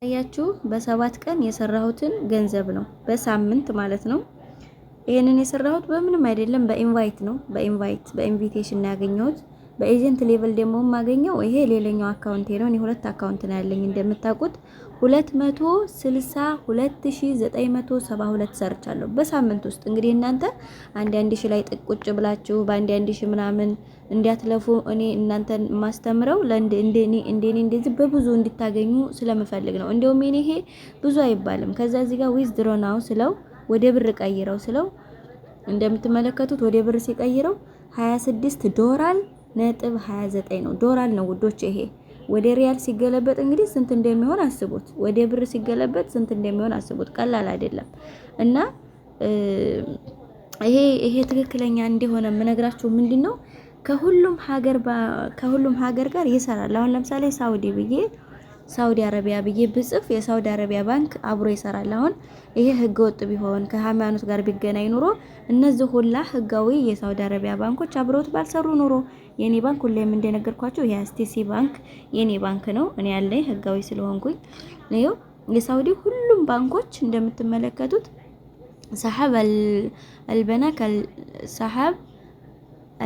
ያችሁ በ7 ቀን የሰራሁትን ገንዘብ ነው፣ በሳምንት ማለት ነው። ይሄንን የሰራሁት በምንም አይደለም፣ በ invite ነው። በ invite፣ በ invitation ነው ያገኘሁት። በ agent level ደግሞ የማገኘው ይሄ ሌላኛው account ኤ ነው። እኔ ሁለት account ነው ያለኝ እንደምታውቁት። 262,972 ሰርቻለሁ በሳምንት ውስጥ። እንግዲህ እናንተ አንድ አንድ ሺ ላይ ቁጭ ብላችሁ በአንድ አንድ ሺ ምናምን እንዲያትለፉ እኔ እናንተን ማስተምረው እንደኔ እንደኔ እንደዚህ በብዙ እንድታገኙ ስለምፈልግ ነው። እንደውም እኔ ይሄ ብዙ አይባልም። ከዛ እዚህ ጋር withdraw now ስለው፣ ወደ ብር ቀይረው ስለው፣ እንደምትመለከቱት ወደ ብር ሲቀይረው 26 ዶላር ነጥብ 29 ነው። ዶላር ነው ውዶች። ይሄ ወደ ሪያል ሲገለበጥ እንግዲህ ስንት እንደሚሆን አስቡት። ወደ ብር ሲገለበጥ ስንት እንደሚሆን አስቡት። ቀላል አይደለም። እና ይሄ ትክክለኛ እንደሆነ የምነግራችሁ ምንድን ነው፣ ከሁሉም ሀገር ጋር ይሰራል። አሁን ለምሳሌ ሳውዲ ብዬ፣ ሳውዲ አረቢያ ብዬ ብጽፍ የሳውዲ አረቢያ ባንክ አብሮ ይሰራል። አሁን ይሄ ህገ ወጥ ቢሆን፣ ከሃይማኖት ጋር ቢገናኝ ኑሮ፣ እነዚህ ሁላ ህጋዊ የሳውዲ አረቢያ ባንኮች አብረውት ባልሰሩ ኑሮ፣ የኔ ባንክ ሁሌም እንደነገርኳችሁ የ STC ባንክ የኔ ባንክ ነው። እኔ ያለኝ ህጋዊ ስለሆንኩኝ ይኸው የሳውዲ ሁሉም ባንኮች እንደምትመለከቱት سحب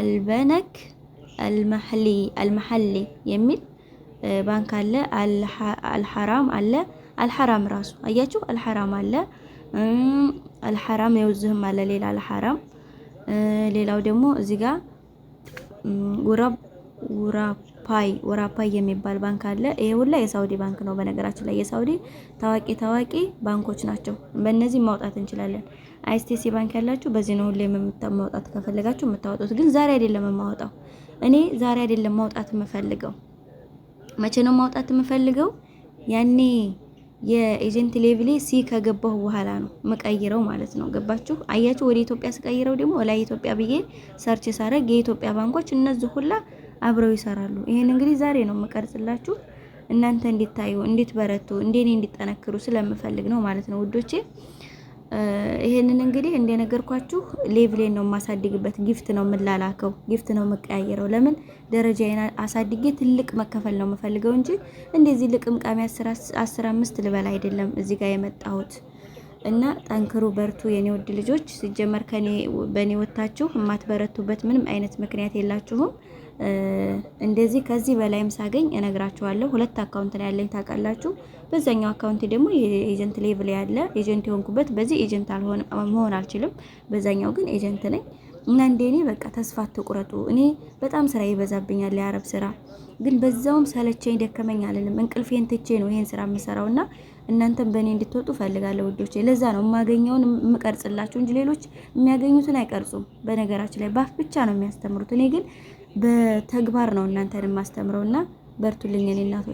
البنك المحلي የሚል ባንክ አለ። አልሐራም አለ። አልሐራም ራሱ አያችሁ፣ አልሐራም አለ። አልሐራም የውዝህም አለ ሌላ አልሐራም። ሌላው ደግሞ እዚህ ጋር ውራፓይ የሚባል ባንክ አለ። ይሄ ሁላ የሳውዲ ባንክ ነው። በነገራችን ላይ የሳውዲ ታዋቂ ታዋቂ ባንኮች ናቸው። በእነዚህ ማውጣት እንችላለን። ISTC ባንክ ያላችሁ በዚህ ነው ሁሌም ማውጣት ከፈለጋችሁ የምታወጡት። ግን ዛሬ አይደለም የማወጣው፣ እኔ ዛሬ አይደለም ማውጣት የምፈልገው። መቼ ነው ማውጣት የምፈልገው? ያኔ የ agent level ኤ C ከገባሁ በኋላ ነው የምቀይረው ማለት ነው። ገባችሁ? አያችሁ? ወደ ኢትዮጵያ ስቀይረው ደግሞ ላይ ኢትዮጵያ ብዬ search ሳረግ የኢትዮጵያ ባንኮች እነዚህ ሁላ አብረው ይሰራሉ። ይሄን እንግዲህ ዛሬ ነው የምቀርጽላችሁ፣ እናንተ እንዲታዩ፣ እንድትበረቱ፣ እንደኔ እንዲጠነክሩ ስለምፈልግ ነው ማለት ነው ውዶቼ። ይሄንን እንግዲህ እንደነገርኳችሁ level ኤን ነው የማሳድግበት። Gift ነው የምላላከው፣ gift ነው የምቀያየረው። ለምን ደረጃዬን አሳድጌ ትልቅ መከፈል ነው የምፈልገው እንጂ እንደዚህ ልቅምቃሚ 10 15 ልበል አይደለም እዚህ ጋር የመጣሁት። እና ጠንክሩ፣ በርቱ የኔ ውድ ልጆች። ሲጀመር ከኔ በእኔ ወታችሁ የማትበረቱበት ምንም አይነት ምክንያት የላችሁም። እንደዚህ ከዚህ በላይም ሳገኝ እነግራችኋለሁ። ሁለት account ነው ያለኝ ታውቃላችሁ። በዛኛው account ደግሞ የ agent level ያለ agent የሆንኩበት፣ በዚህ agent አልሆን መሆን አልችልም። በዛኛው ግን agent ነኝ። እና እንደኔ በቃ ተስፋ አትቁረጡ። እኔ በጣም ስራ ይበዛብኛል፣ የአረብ ስራ ግን በዛውም ሰለቸኝ ደከመኝ አልልም። እንቅልፌን ትቼ ነው ይሄን ስራ የምሰራው እና እናንተም በእኔ እንድትወጡ ፈልጋለሁ ውዶቼ። ለዛ ነው የማገኘውን የምቀርጽላችሁ እንጂ ሌሎች የሚያገኙትን አይቀርጹም። በነገራችን ላይ ባፍ ብቻ ነው የሚያስተምሩት። እኔ ግን በተግባር ነው እናንተን የማስተምረውና በርቱልኝ የኔ እናቶች።